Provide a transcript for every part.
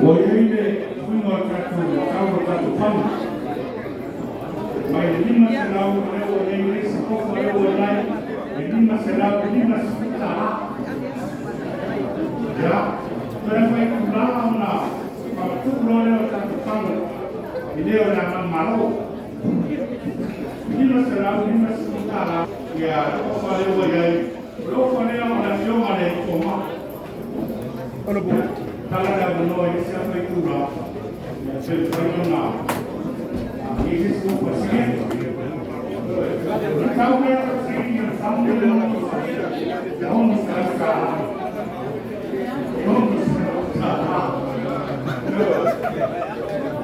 Ua i ai le suiga o le tatou tau o le tatou fana, mai le $500 lea ua i ai le isi ofa lea ua i ai, e $550. Ia, toe faitula ona faamatuu loa lea o le tatou fana i le o le a manumalo. $550 ia le ofa lea ua i ai. O le ofa lea o le afioga i le Fomai. Tala le avanoa i isi afa itula, ia pe mafai ona i ai se isi ofa sili atu. O le tau lea o le saini o le fagu lea e $600. $600.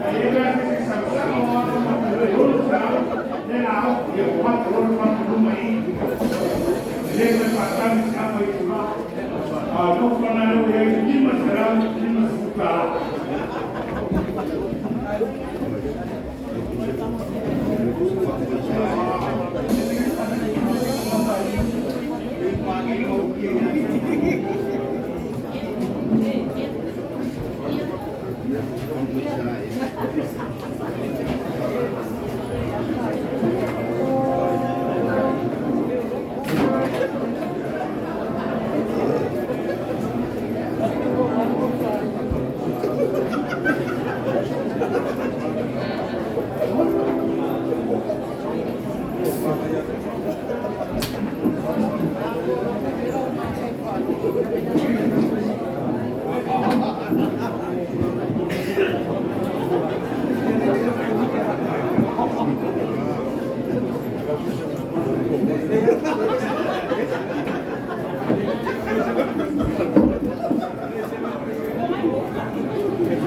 Ai e la se sausau o ana ma te 600 le la o ia ua mato loa le fagu luma i i. E le toe faatali se afa itula. A o le ofa lena lea ua i ai, $550.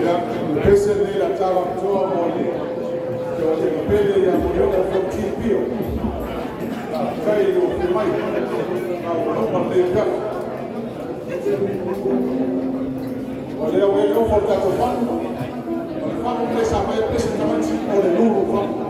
Ia, o le pese lenei o le a tala atoa mo le taualega pele ia Moliota 14 Pio. Faafetai i lou afio mai, maualuga lenei afiafi. O lea ua i ai le ofa o le tatou fagu. O le fagu lenei sa aumai e pese tamaiti, o le lulu fagu.